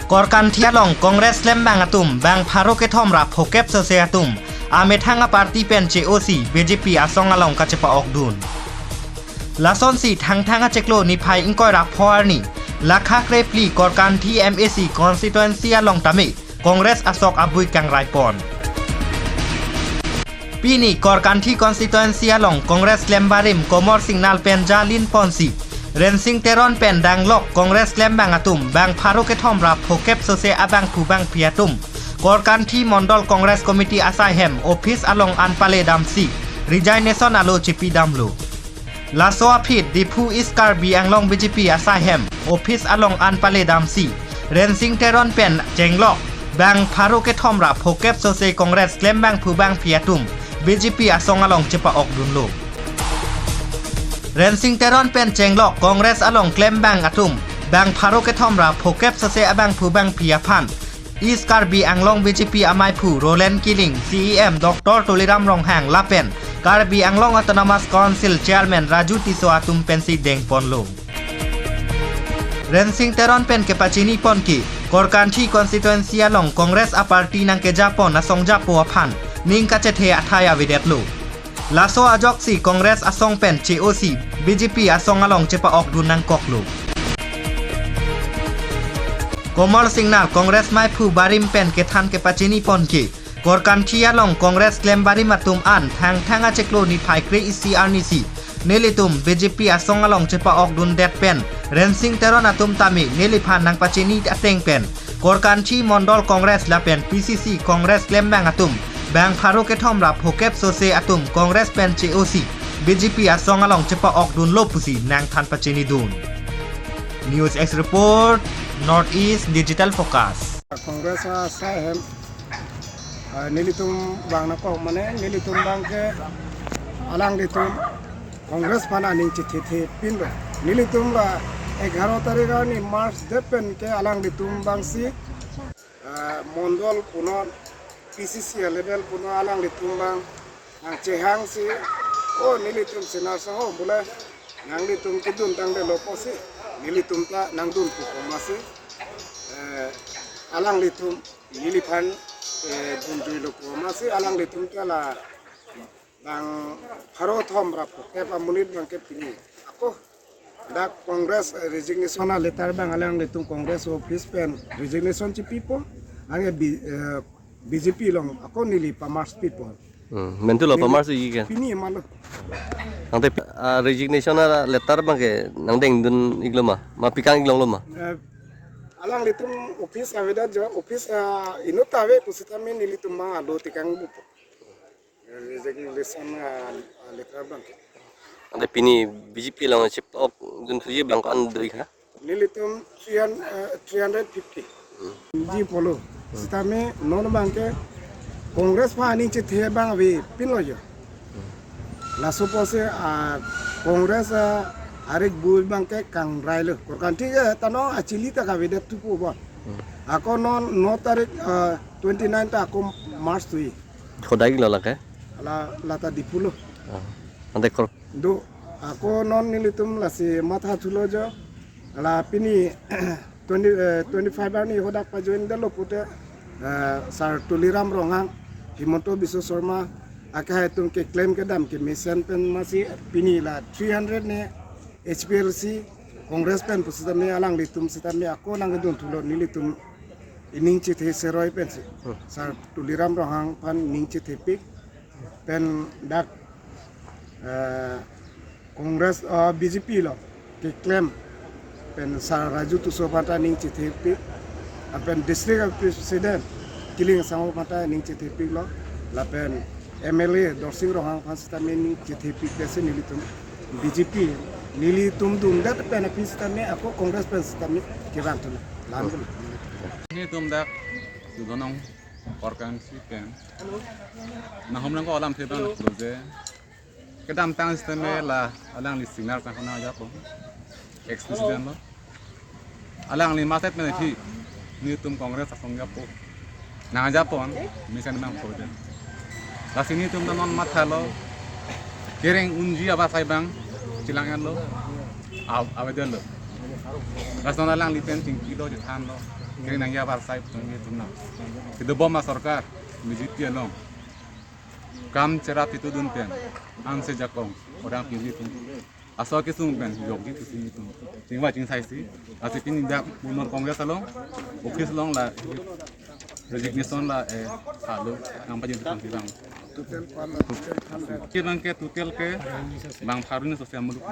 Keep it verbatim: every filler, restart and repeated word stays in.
Korkanthi along Congress klembang atum bang pharo kethom ra phokep sose atum amethang aparty pen che-osi B J P asong along kachepa-okdun. Lasonsi Thangthang achiklo niphai ingkoi ra pho arni, lakha krephli Korkanthi M A C constituency along tame Congress asok abui kangrai pon. Pini Korkanthi constituency along Congress klembarim Komor Singnal pen jalin ponsi, Rensing Teron pen danglok Congress klembang atum bang pharo kethom ra phokep sose abangphu bangphi atum Korkanthi Mondol Congress Committee asai hem office along an pale damsi resignation alo chepi damlo. Laso aphi Diphu East Karbi Anglong B J P asai hem office along an pale damsi Rensing Teron pen chenglok bang pharo kethom ra phokep sose Congress klembangphu bangphi atum B J P asong along chepa-okdunlo. Rensing Teron pen chenglok Congress along klembang atum bang pharo kethom ra phokep sose abangphu bangphi aphan East Karbi Anglong B J P amaiphu Roland Killing, C E M Doctor Tuliram Ronghang lapen Karbi Anglong Autonomous Council Chairman Raju Tisso atum pensi dengponlo. Rensing Teron pen kepachini pon ke, Korkanthi constituency along Congress aparty nangkejapon asong japo aphan ning kachethe athai avedetlo. Laso ajoksi Congress asong pen che-osi B J P asong along chepa-okdun nangkoklo. Komor Singnal Congress maiphu barim pen kethan kepachini pon ke, Korkanthi along Congress klembarim atum an Thangthang achiklo niphai kre-isi arnisi nelitum B J P asong along chepa-okdundet pen Rensing Teron atum tame neliphan nangpachini ateng pen Korkanthi Mondol Congress lapen P C C Congress klembang atum bang pharo kethom ra phokep sose atum Congress pen che-osi B J P asong along chepa-okdunlo pusi nangthan pachinidun. News X Report, North East Digital Focus. Congress asai hem, ah, nelitum bang nangkok mane, nelitum bang ke alanglitum Congress aphan aning chethethe pinlo. Nelitum la egharo tarik arni March det pen ke alanglitum bangsi, ah, Mondol punon, P C C level punon alanglitum bang nangchehangsi, o nelitum Singnal asong o bule nanglitum kedun tangdetlo pusi, nelitum ta nangdunpo komatsi, eh, alanglitum neliphan, eh, dunjuilo komatsi alanglitum ta la bang pharo thom ra phokep amonit bang ke pini. Ako dak Congress, eh, resignation aletter bang alanglitum Congress office pen resignation chepipo, anke B-, eh, B J P along ako neli pa-merge pipo. Hmm, mentu lo Neli pa-merge-ji ke? Pini ma lo. Tangte, ah, resignation aletter bang ke nangdengdun-iklo ma? Ma pikang-iklonglo ma? Eh, alanglitum office avedet jo, office, ah, inut ta ave pusitame nelitum ma alo tekang bupo. Resignation, ah, ah, letter bang ke. Tangte pini B J P along chepa-okdun thuji bang ko-an do-ik ha? Nelitum three hundred, eh, three hundred fifty. Ji pulo. Sitame non bang ke Congress aphan aning chethe bang avepinlo jo. Laso pusi, ah, Congress, ah, arik bu bang ke kangrailo. Korkanthi ke tano achili ta kavedet thupo bon. Ako non no tarik, ah, twenty nine ta ako merge thui. Kodak-iklo lake? La, lata Diphu lo. Ah. Tangte kor- Do, ako non nelitum lasi mathathulo jo. La pini twenty, eh, twenty-five arni hadak pa-join detlo pute, eh, Sir Tuliram Ronghang, Himanta Biswa Sarma, akehai atum keklem kedam kemesen pen masi pini la three hundred ne H P L C, Congress pen pusitame alanglitum sitame ako nangkedunthulo nelitum ining chethe seroi pensi. Hmm. Sir Tuliram Ronghang aphan ning chethepik pen dak, eh, Congress, eh, B J P along keklem pen Sir Raju Tisso aphan ta ning chethepik, lapen District President Killing Asangho aphan ta ning chethepiklo, lapen M L A Dorsing Ronghang aphan sitame ning chethepik pensi nelitum B J P, nelitum dundet pen aphi sitame ako Congress pen sitame kevang thulo. Lam thulo. Nelitum dak Sudhonong Korkanthi pen nanghumlang ko alamthe abang pulo je, kedamtang sitame la alangli Singnal asong nangjapo, ex president lo. Alangli merge pen aphi nelitum Congress asong japo, nangjapon, mesen mang phodet. Lasi nelitum ta non mathalo, kereng unji aba sai bang chelang-etlo, a-, avedetlo. Lasi non alangli pen chingkilo chethanlo. Keng nangji abarsai pu tangte itum nang kedobom asorkar B J P along kam cherap itu dun pen, ansi ajakong orang pini tum aso kesung pen jokji pusi itum chingvai chingsaisi. Lasi pini dak Konor Congress along office along la resignation la, eh, alo nangpajir tangsi bang. Kevang ke total ke bang pharo hini sose amuluk.